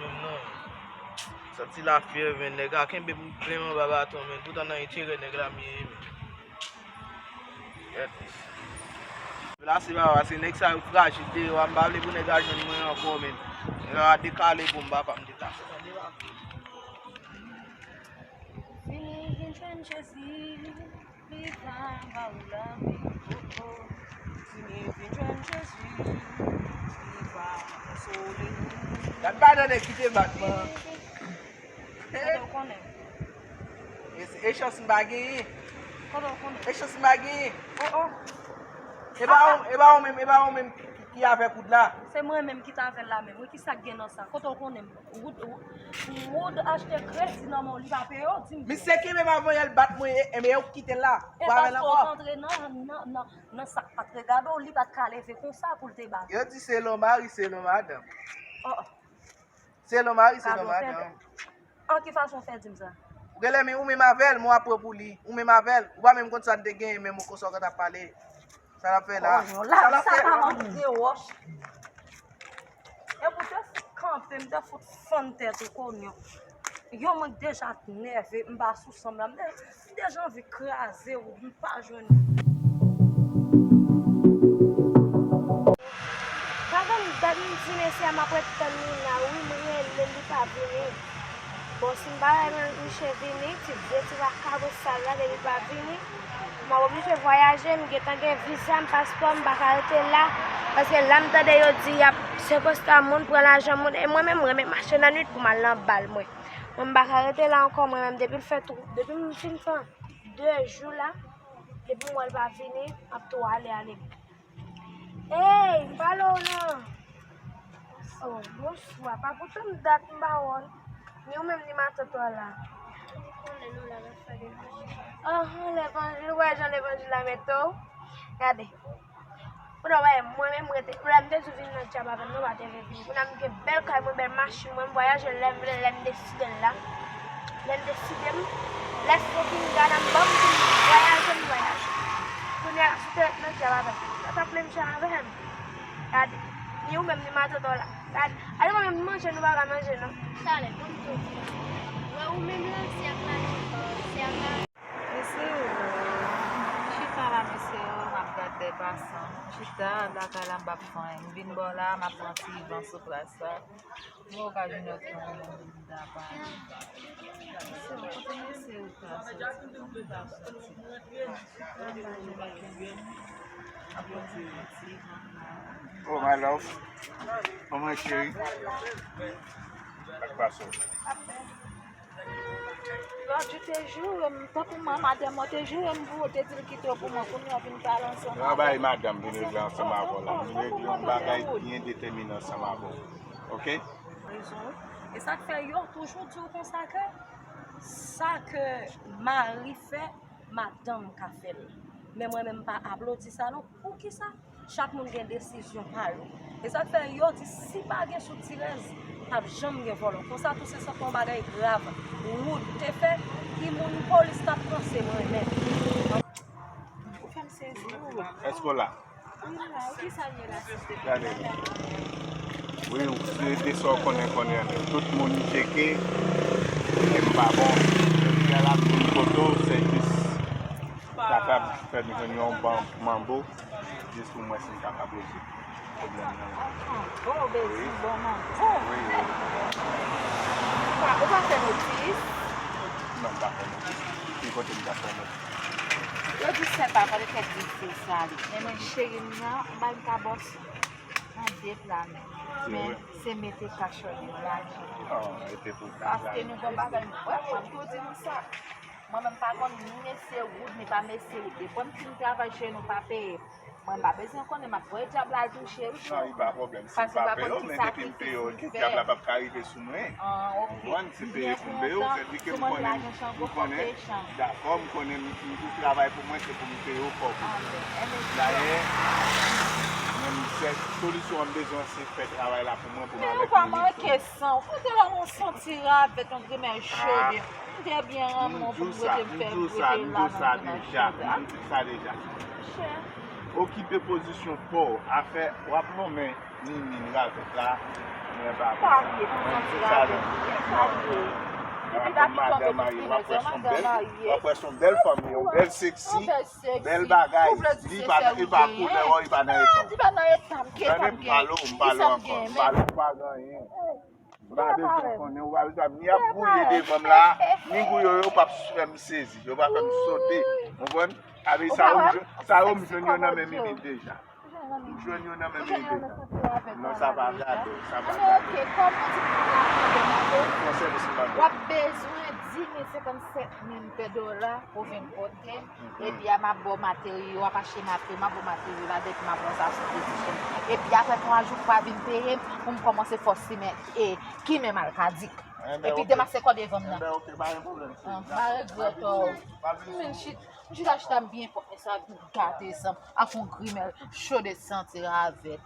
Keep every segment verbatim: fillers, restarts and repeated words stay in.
menm non. Santi lafyèv, men nèg la kenbe m plen anba baton, men poutan nan enterè nèg la m ye, men. Gèt. Deplase papa, paske nèg sa yo frajil deyò a, m pa vle pou nèg la jwenn mwen ankò, men. Nèg la dekale pou m, papa, m deplase. Tande papa. Vini, vin jwenn Jezi, li va ba ou lavi, oh, oh. Vini, vin jwenn Jezi, li va konsole ou. Gad pa nan nèg ki te bat mwen. Kote w konnen? E, e chans m pa genyen. Kote w konnen? E chans m pa genyen. Oh, oh. E pa ou, e pa ou menm, e pa ou menm ki, ki, ki avè kout la. Se mwen menm ki t avè l la menm. Wi, ki sa k gen nan sa? Kote w konnen? Wood, Wood achte kredi nan men w, li pa peye w, di m. Misye kenbe m avan yè l bat mwen, e, e, men yo kite l la. E paske w rantre nan, nan, nan, nan sa k pa t regade w, li pa t ka leve konsa pou l te bat ou. Yo di selon mari, selon madanm. Oh, oh. Selon mari, selon madanm. An ki fason w fè di m sa? Ou genlè men ou menm avè l, men w ap pran pou li. Ou menm avè l. Ou pa menm konn sa n te genyen, menm ou konsa w konn ap pale. Sa l ap fè la? Oh, non, la, sa pa antre wòch. Epi w te fout kanpe, m te fout fann tèt ou konyon. Yon mwen k deja t nève, m pa sou san m la. M te, m deja anvi kraze w, m pa jwenn ou. Sa fè m dat m di mesye a m ap ret tann li la wi, m rele l, li pa vini. Bon, si m pa wè misye vini, ti vye ti vakabon sal la, depi l pa vini, m ap oblije vwayaje, m gentan gen viza m, paspò m, m pa ka rete la, paske la m tande yo di y ap sekestre moun, pran lajan moun, e mwen menm, mwen renmen mache nan nwit pou m al nan bal mwen. Mwen, m pa ka rete la ankò, mwen menm, depi l fè tou, depi m fin fè de jou la, depi m wè l pa vini, m ap tou ale, ale. Ey, m pale w non. Oh, bonswa. Pa poutan m dat m pa wè w. Ni ou menm, ni matant ou la. Ou konnen nou la, n ap fè levanjil. Ahan, levanjil, ou wè jan levanjil la mete w. Gade. Ou wè, mwen menm, mwen te, lè m te di w vin nan djab avè m, nou pa te vle vini. Kounye a m gen bèl kay mwen, bèl machin mwen, m vwayaje lè m vle, lè m deside l la. Lè m deside m, lè fucking God a m ban m pou m vwayaje, m vwayaje. Kounye a, si w te ret nan djab avè m, sa t ap menm jan avè m. Gade, ni ou menm, ni matant ou la. Gade, ale mwen menm manje, nou pa ka manje, non. Talè, ban m di w. Wè, ou menm la, se ak lajan, se ak lajan. Mesye yo, chita la, mesye yo, m ap gade pasan. Chita, lakay la, m p ap fè anyen. M vin bò la, m ap pran ti van sou plas la. Mwen okazyon yo pran yon moun ta pale. Kote mesye yo ta soti? Kote ta soti? Oh, my love. Kòman, cheri? Ak paso. Lòt jou te joure m, tankou mwen, madanm mwen te joure m pou ou te di l kite w pou mwen, kounye a w vin pale ansanm avè m. Travay madanm vin regle ansanm avè w la. Vin regle yon bagay byen detèmine ansanm avè w. Oke? Rezon wi. E sa k fè yo toujou di w konsa ke sa ke mari fè, madanm ka fè l. Men mwen menm m pa aplodi sa non. Poukisa? Chak moun gen desizyon pa yo. E sa k fè yo di si pa gen soutirèz, p ap janm gen vòlò. Konsa tou se santi yon bagay grav Wood te fè, ki moun polis t ap panse mwen menm. Ou fè m sezi wi. Èske w la? Wi, m la. Kisa l ye la, sista? Gade. Wi, se de sa w konnen, konnen, men tout moun tcheke, e m pa bon. Jodi a la, m vin kote w, se jis kapab fè m jwenn yon bon manbo, jis pou m wè si m kapab rezoud pwoblèm nan. Bon, bezi, bon manbo. Wi, wi. Ou pa, ou pa fè notis? Non, m pa fè notis. Ki kote m ta fè notis? Yo di sè pa, pa de kèk di se sa li. Men mwen cheri m nan, m pa gen kabòs nan de pla men. Men se mete kachòt yo ladan. Oh, mete pou kachòt. Paske nou gon bagay, wè, mwen tou di nou sa. Mwen menm pa konn ni mesye Wood, ni pa mesye Wood. Depi m fin travay chez nou pa peye. Mwen m pa bezwen konnen, m ap voye dyab la al touche wi. Non, li pa pwoblèm. Si m pa peye w, men depi m peye w, dyab la p ap ka rive sou mwen. Ou konprann? Se peye pou m peye w, sètadi ke m konnen, m konnen, dakò, m konnen m, m, ou travay pou mwen, se pou m peye w kòb ou. Dayè, mwen, m, sèl solisyon an m bezwen, se fè travay la pou mwen, pou m avèk Mimi. San w kote la nan santi ravèt yon grimè cheve. M te byen renmen w pou m rete m fè m rete la nan grimè cheve. M di w sa deja. Okipe pozisyon pa w. Afè w ap lonmen Nini ravèt la. M Sa vle, pou santi la vle. Sa vle. Depi ta pitan pe kouti, men se yon madanm marye. W ap wè se yon bèl fanmi, yon bèl seksi, bèl bagay. Li pa, li pa koulè w, li pa nan eta w. Li pa nan eta m, ki eta m gen? M pale w, m pale w ankò. M pale w, ou pa gen anyen. Ou pa bezwen konnen, ou pa bezwen, ni ap gouye devan m la, ni gouye yo, yo p ap fè m sezi, yo p ap fè m sote. Ou konprann? Sa vle di sa yo m jwenn, sa yo m jwenn yo nan men Mimi deja. M jwenn yo nan men Mimi deja. Non, sa pa gade, sa pa gade. Fon sèvis m pa fè. W ap bezwen di mil senkannsèt mil dola pou vin pote. Epi a m ap ba w materyo, w ap achte materyo, m ap ba w materyo la, depi m ap ba w sa sou kredi chèk. Epi apre twa jou, pou w pa vin peye m, pou m kòmanse fè w simen, e, kimen malkadik. Epi demen se kò devan m nan. Enben, oke, pa gen pwoblèm, cheri. M pa regrèt, o. M vin chita, m chita, chita, m byen pwòp, men sa vin gate san m, ak yon grimèl cho de santi ravèt.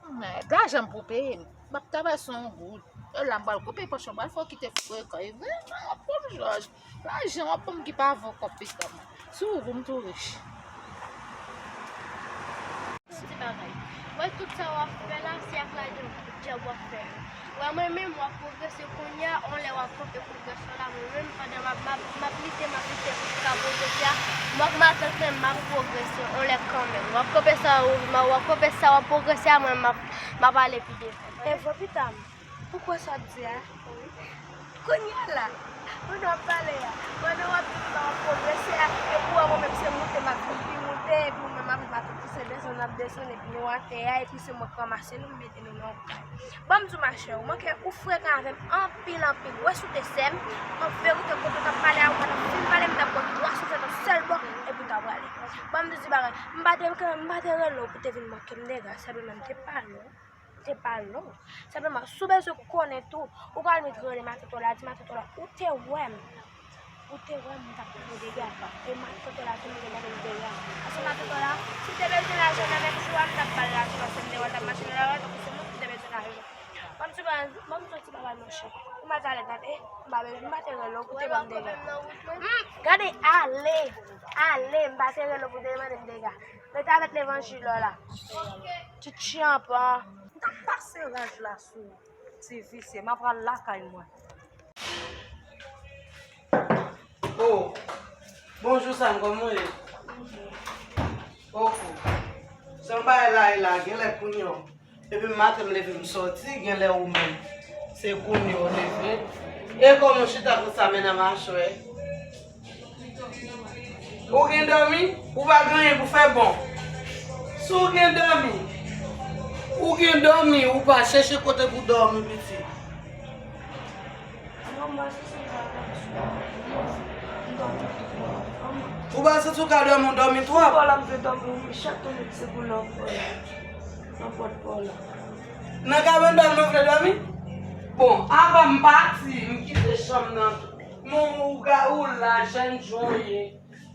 Mèd, lajan m pou peye m. M ap travay sou yon goud. E la m pral koupe pòch mwen, m pral fè w kite frekan. E vrèman, w ap pran m jòj. Lajan w ap ban m ki pa vo kòb pitit mwen. Si w vo m tou rich. Yon ti bagay. Wè tout sa w ap fè la, se ak lajan djab w ap fè yo. Wè mwen menm, w ap pwogrese kounye a, yon lè w ap kanpe pwogresyon la, mwen menm, pandan m ap, m ap, m ap lite, m ap lite pou m ka pwogrese a, m ak matant mwen, m ap pwogrese, yon lè kanmenm. W ap kanpe sa, w ap kanpe sa, w ap pwogrese a, mwen, m ap, m ap ale pi devan. E vo pita m, ou kwè sa w ap di a? Kounye a la, pandan w ap pale a, pandan w ap di m sa w ap pwogrese a, epi w wè mwen menm se moute m ap vin pi moute, epi ou menm ap, m ap pouse desann, ap desann, epi nou atè a, epi se mwen k ranmase nou, m mete nou nan yon kay. Ban m di w machè, ou manke, ou frekan avè m anpil, anpil. Ou wè si w te sè m, an verite, kote w t ap pale a, ou pa t ap fin pale, m t ap pran twa sou sèt an sèl bò, epi w t ap prale. Ban m di w ti bagay, m pa te, m pa te rele w pou te vin manke m dega, senpleman m te pale w. Te pale w. Senpleman, si w bezwen konnen tou, ou ka al met rele matant w la, di matant w la, ou te wè m. Ou te wè m, m t ap mete dega. E matant w la tou mete mande m dega. Paske matant w la, si w te bezwen lajan nan menm jou a, m t ap ba l lajan, paske m te wè l t ap mache nan lari a, tankou se mwen ki te bezwen lajan. Ban m ti ba, ban m ti bagay, monchè. Ou mal talè tande, m pa bezwen, m pa te rele w pou te ban m dega. Hmm, gade, ale, ale, m pa te rele w pou te mande m dega. Rete avèk levanjil ou la. Ti tchanpan. M t ap pase raj la sou ti visye, m ap pral lakay mwen. Oh, bonjou Sam, kòman w ye? Oke. Jan bagay la ye la, genlè kounye a. Depi maten m leve m sòti, genlè ou menm. Se kounye a w leve. E kòman w chita konsa men nan machwè? Ou gen dòmi? Ou pa gen anyen pou fè bon. Si w gen dòmi, ou gen dòmi, ou pa chèche kote pou dòmi, pitit. Non, m pa chèche bagay sou m dòmi twòp. Ou pa santi w ka dòmi, w dòmi twòp? Fò la m vle dòmi, wi, chak minit se pou lè w pran nan pòt pa w la. Nan kabann pa m, mwen vle dòmi? Bon, avan m pati, m kite chanm nan. Men ou ga-, ou la, jèn jan w ye.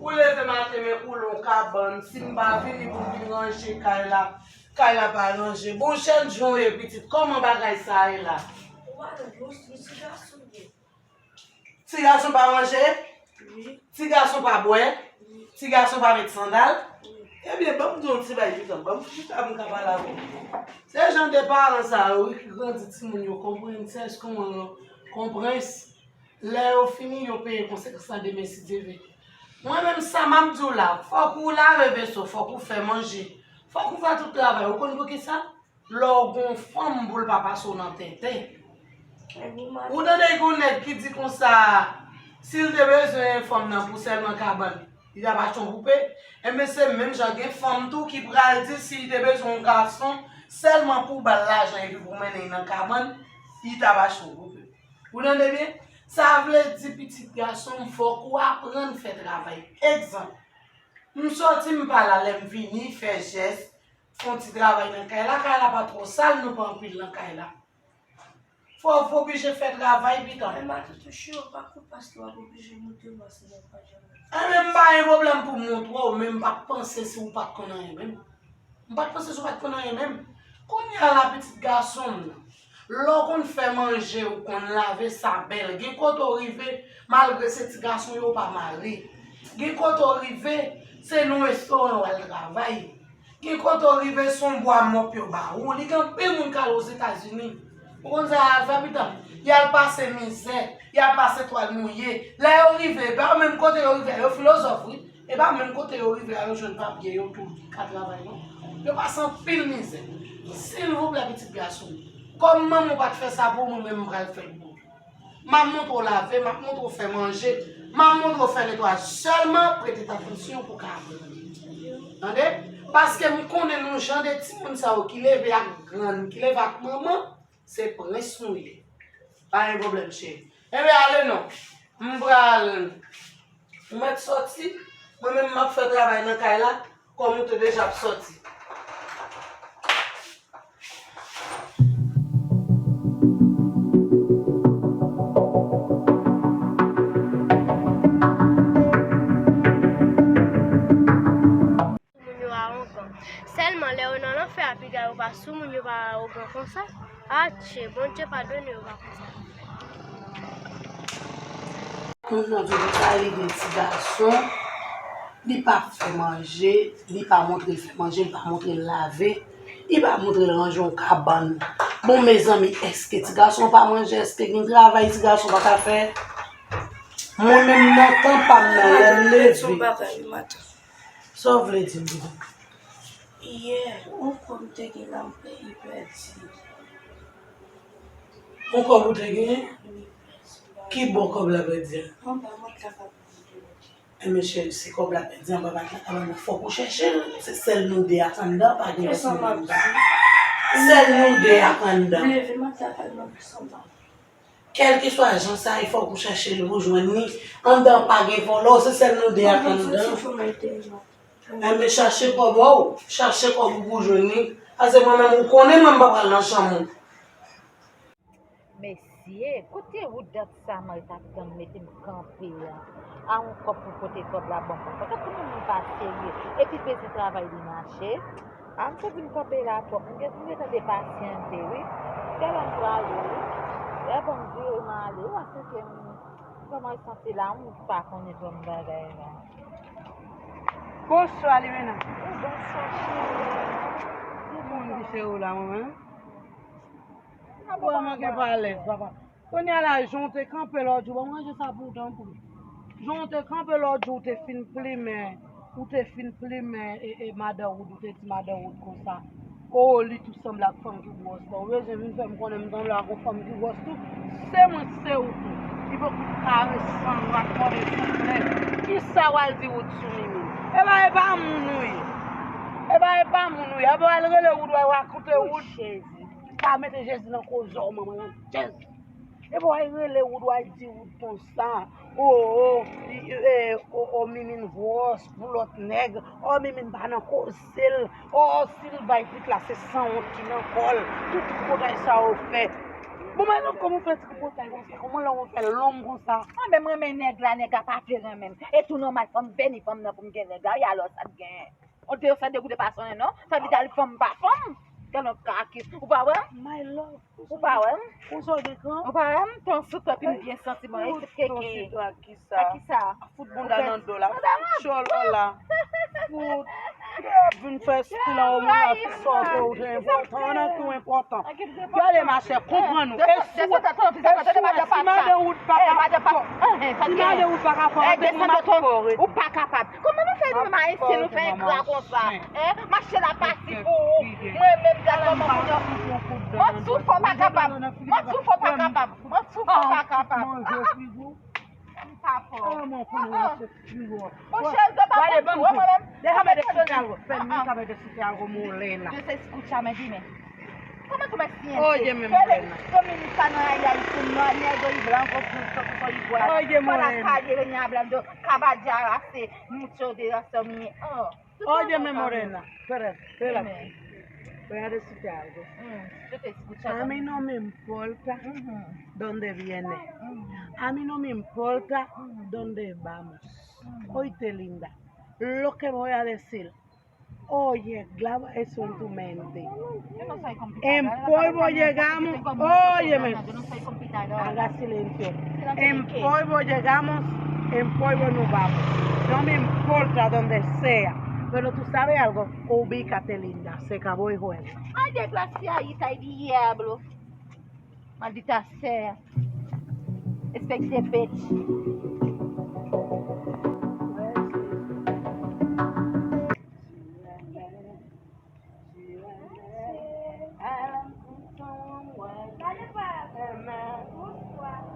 Ou leve maten, men ou lon kabann. Si m pa vini pou m vin ranje kay la, kay la pa ranje. Bon, jèn jan w ye, pitit, kòman bagay sa ye la? Ou pa nan bon sou ti gason ye. Ti gason pa manje? Wi. Ti gason pa bwè? Wi. Ti gason pa met sandal? Wi. Ebyen, ban m di w yon ti bagay, pitit, ban m chita pou m ka pale avè w. Se jan de paran sa yo, wi, ki grandi timoun yo, konprensè, kòman yo, konprens. Lè yo fini, yo peye konsekans lan demen, si Dye vle. Mwen menm, sa m ap di w la, fòk ou lave veso, fòk ou fè manje, fòk ou fè tout travay. Ou konn poukisa? Lè w gon fanm, pou l pa pase w nan tenten. Ou tande gen yon nèg ki di konsa, si l te bezwen fanm nan pou sèlman kabann, li t ap achte yon poupe. Enben, se menm jan gen fanm tou ki pral di, si li te bezwen yon gason, sèlman pou ba l lajan epi pou mennen l nan kabann, li t ap achte yon poupe. Ou tande byen? Sa vle di, pitit gason m, fòk ou aprann fè travay. Egzanp, m sòti, m pa la, lè m vini, fè jès, fè yon ti travay nan kay la. Kay la pa twò sal, nou pa anpil nan kay la. Fò w oblije fè travay, pitit. Men matant ou cho, pa kou paske w ap oblije montre m paske w pa janm. Enben, m pa gen pwoblèm pou m montre w, men m pa t panse si w pa t konn anyen menm. M pa t panse si w pa t konn anyen menm. Kounye a la, pitit gason m nan, lè w konn fè manje, ou konn lave, sa bèl. Gen kote w rive, malgre se ti gason yo pa mare. Gen kote w rive, se nan restoran w al travay. Gen kote w rive, se yon bwa mòp yo ba ou. Li gen anpil moun k al Ozetazini. Ou konn sa y al fè pita? Y al pase mizè, y al pase twal mouye. Lè yo rive, e pa menm kote yo rive a, yo filozòf, wi. E pa menm kote yo rive a, yo jwenn papye, yo tou ka travay, non. Yo pase anpil mizè. Silvouplè, pitit gason m, kòm manman w pa t fè sa pou ou, mwen menm m pral fè l pou ou. M ap montre w lave, m ap montre w fè manje, m ap montre w fè netwayaj. Sèlman prete t atansyon pou w ka aprann. Tande? Paske m konnen nou jan de timoun sa yo ki leve ak grann, ki leve ak manman, se prens nou ye. Pa gen pwoblèm, cheri. Enben, ale non. M pral, ou mèt sòti. Mwen menm, m ap fè travay nan kay la, kòm ou te deja ap sòti. Moun yo awogan. Sèlman, lè yo nan lanfè a, piga yo pa sou moun yo pa awogan konsa. Atche, Bondye padone yo pa konsa. Moun nan toujou pale de ti gason, li pa fè manje, li pa montre l fè manje, li pa montre l lave, li pa montre l ranje yon kabann. Bon, mezanmi, èske ti gason pa manje? Èske gen travay ti gason pa ka fè? Mwen menm, nan tan pa m nan, lè m leve. Sa w vle di m, Doudou? Yè, yon kòb m te gen la, m pèdi. Yon kòb ou te genyen? Ki bò kòb la pèdi a? Anba matla kabann nan. Enben, cheri, si kòb la pèdi anba matla kabann nan, fòk ou chèche l. Se sèl nou de ak anndan, pa gen lòt moun anndan. Sèl nou de ak anndan. Leve matla kabann nan, santan. Kèlkeswa jan sa ye, fòk ou chèche li pou jwenn li. Anndan pa gen vòlò, se sèl nou de ak anndan. Enben, chache kòb ou, chache kòb ou pou jwenn li. Paske mwen menm, ou konnen mwen m pa pral nan chanm ou. Mesye, kote ou dat sa mwen t ap tann mete m kanpe a? A yon kòb pou pote kòb la ban m. Poutèt tout moun pa serye. Epi bezwen travay li mache. A, m santi m kanpe la twòp. M gen, m gentan depasyante, wi. Gade m prale, wi. Lè bon m vire m ale, wi, paske m kòmanse santi la, m pa konnen jan m bagay la. Bonswa, Limena. Bonswa, cheri. Ki moun ki se ou la, mwen menm? Ou pa manke pa alèz, papa. Kounye a la, jan w te kanpe lòt jou, ban m ranje sa pou ou tanpri. Jan w te kanpe lòt jou, ou te fin plimen, ou te fin plimen, e, e, madan Wood, ou te di madan Wood konsa, o, li tou sanble ak fanm ki gwòs la. Ou bezwen vin fè m konnen m sanble ak yon fanm ki gwòs tou? Se mwen, se ou tou. Ipokrit karesan, rat move souflè. Kisa w al di Wood sou Mimi? Epa, epa moun ou ye. Epa, epa moun ou ye. Epa, w al rele Wood, w al rakonte Wood. Pa mete Jezi nan koze w, manman, nan Jezi. Epi w al rele Wood, w al di Wood konsa. O, o, e, o, o, Mimi gwòs pou lòt nèg. O, Mimi pa nan koze l. O, o, si l bay pit la, se sanwont ki nan kò l. Tout tripotay sa yo fè. Bon, men non, kòman w fè tripotay konsa? Kòman lè w fè lonm konsa? Mwen menm renmen nèg la, nèg la pa vle renmen m. E tou nòmal, fò m beni fanm nan pou m gen nèg la. E alò, sa k genyen? On te sa degoute pa sonnen non. Sa vle di al fanm pa fanm. Tèlman kakis. Ou pa wè? My love. Ou pa wè? Ou so de kan? Ou pa wè? Ton sou tèt m byen santi mwen. Fout ton sou tèt kisa? Kisa? Fout bonda nan do la. Fout tchòlò la. Fout. Vin fè stil an ou moun la ki sòti ou te enpòtan. Nan ki ou enpòtan. Gade machè, konprann ou. E si ou, e si ou, si madan Wood pa ka, si madan Wood pa ka fè antre mwen, m ap fè w rete. Ou pa kapab. Kòman nou fè nou menm ayisyen, nou fè engra konsa? Hein? Mache la pati pou ou. Mwen menm, gad kòman moun yo. Mwen tou fò pa kapab. Mwen tou fò pa kapab. Mwen tou fò pa kapab. M pa fò. Monchè, se pa pou tou, mwen menm. Deja mete sou tèl ou. Fè mi ka mete sou tèl ou, Molena. Yo se escuchame, dime. ¿Cómo tú me sientes? Óyeme, Morena. Dominicano allá y tú no, negro y blanco, tú, tú, tú, tú igual. Óyeme, Morena. Para la calle venía hablando caballero hace mucho de eso, mi, oh. Óyeme, Morena. Espera, espera. Dime. Voy a decirte algo. Mm, yo te escucho. A mí no me importa dónde viene. A mí no me importa dónde vamos. Oíste, linda. Lo que voy a decir. Oye, graba eso en tu mente. En polvo llegamos, óyeme, haga silencio. En polvo llegamos, en polvo nos vamos. No me importa donde sea, pero tú sabes algo, ubícate, linda, se acabó el juego. Ay, desgraciadita, ay, diablo. Maldita sea. Expected bitch.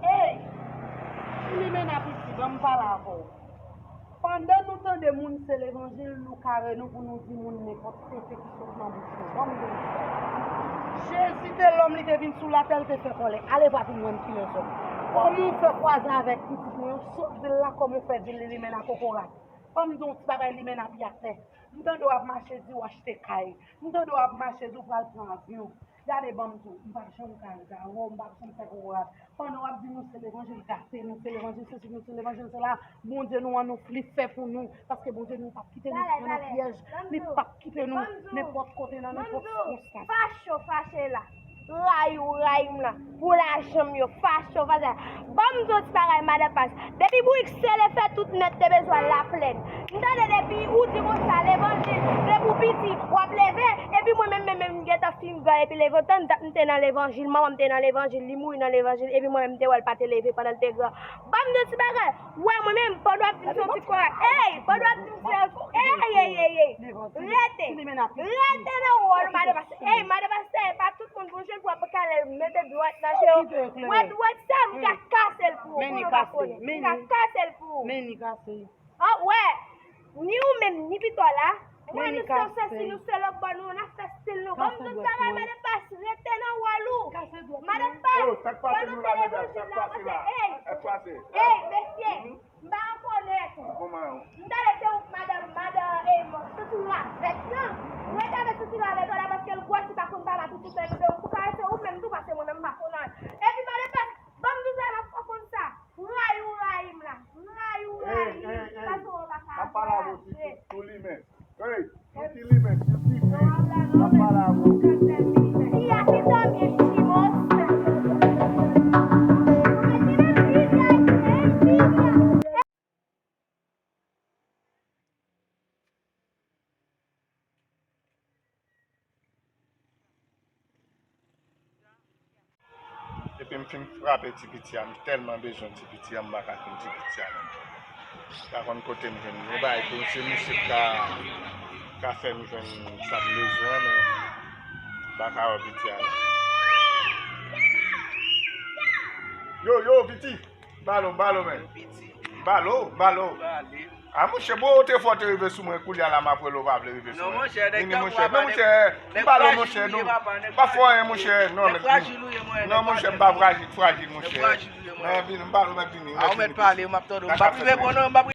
Hey! Limena piti, ban m pale avè w. Pandan nou tande moun se levanjil, nou kare nou pou nou di moun nenpòt kote ki sot nan bouch nou. Ban m di w sa. Jezi te lòm, li te vin sou latè, li te fè kòlè. Ale va vin wè m kilè zòm. Kòman w fè kwaze avèk pitit mwen, w sot vil la, kòman w fè di l Limena kokorat? Ban m di w ti bagay, Limena pye atè. M tande w ap mache, di w achte kay. M tande w ap mache, di w pral pran avyon. Gade, ban m di w, m p ap janm ka gade w, m p ap janm fè kokorat. Pandan w ap di nou se levanjil gate, nou se levanjil sesi, nou se levanjil sela, Bondye nou an nou, li fè pou nou, paske Bondye nou p ap kite nou pran nan pyèj, li p ap kite nou nenpòt kote, nan nenpòt sikonstans. Fache w fache la, rayi w rayi m la, pou lajan m yo, fache w fache la. Ban m di w ti bagay, madan Pas. Depi bourik sele fè tout nèt te bezwen al laplèn. M tande depi ou di konsa levanjil, depi w piti, w ap leve, epi mwen menm, menm, menm, m gentan fin gran, epi leve tan dat m te nan levanjil, manman m te nan levanjil, li mouri nan levanjil, epi mwen menm m te wè l pa te leve pandan l te gran. Ban m di w ti bagay, wè mwen menm, pandan w ap di m se yon ti kokorat, ey, pandan w ap di m se yon, ey, ey, ey, ey, rete, rete nan wòl ou, madan Pas, ey, madan Pas, ey, pa tout moun pou jwenn pou w ap kale mete dwèt nan je w, wè dwèt sa, m ka kase l pou ou, pou nou pa konnen, m ka kase l pou ou. An, wè, ni ou menm, ni Pitò la, wè nou se Sesi, nou se lòt bò, nou, n ap fè stil nou. Ban m di w bagay, madan Pas, rete nan wòl ou. Madan Pas, pandan w te levanjil la, ey, ey, mesye, m pa rekonèt ou. M tande se ou, madan, madan, ey, senti nou avèk lan. Rete avèk senti nou avèk lan la, paske l gwòs, li pa konn pale, tout, tout, tout, ou ka rete ou menm tou, paske mwen menm m pa konn anyen. Epi madan Pas, ban m di w sa, m ap fè w konn sa. Rayi w rayi m la. Rayi w rayi m. Paske w pa ka rayi. Ey, sou ti limen, sou ti limen. M ap pale avè w. Fi a ki tanbyen, Chimòs. Epi m fin frape ti piti a, m tèlman bezwen ti piti a, m pa ka konn ti piti a non. M pa konn kote m jwenn li. Yon bagay pou se misye k ka, ka fè m jwenn sa m bezwen, men m pa ka wè piti a non. Yo, yo, piti! Balo, balo, men. Balo, balo. A, monchè, bon, ou te fò te rive sou mwen, koulye a la, m ap rele w, ou pa vle rive sou mwen. Non, monchè, nèg tankou papa, monchè, m balo, monchè, non. M pa fè anyen, monchè, non, nèg frajil ou ye, mwen. Non, monchè, m pa frajil, frajil, monchè. Nèg frajil ou ye, mwen. Non, vini, m balo, mèt vini. A, ou mèt pale, m ap tande w. M p ap rive pran non, m p ap